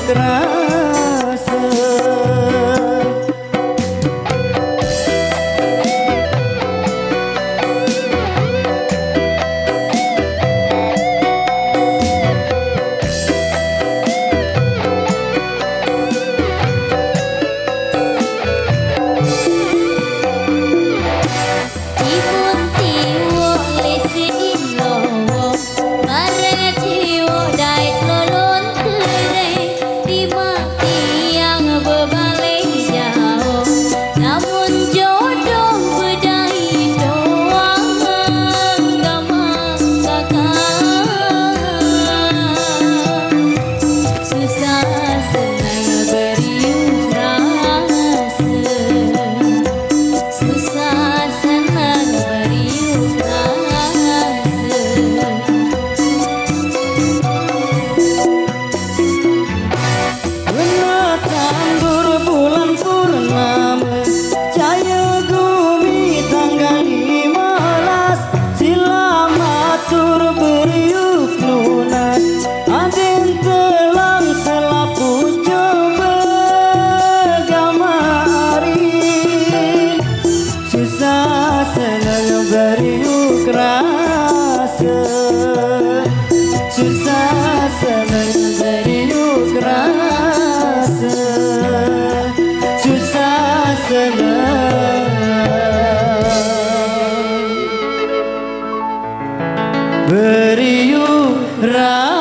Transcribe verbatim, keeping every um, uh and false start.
rasa. Timun tiwuk lisin lowong, bare tiwuk dait lolon kere, timak tiang bebalai jauh, namun jodoh bedai doang gamang kakak. Susah senang beriuk rasa. Susah senang beriuk rasa. Wena tambur bulan purnama, cahaya gumi tanggal lima belas, sila matur beriuk nunas. Aden telang selapuc coba gamari. Susah senang beriuk rasa. Susah senang beriuk rasa. Susah senang beriuk rasa.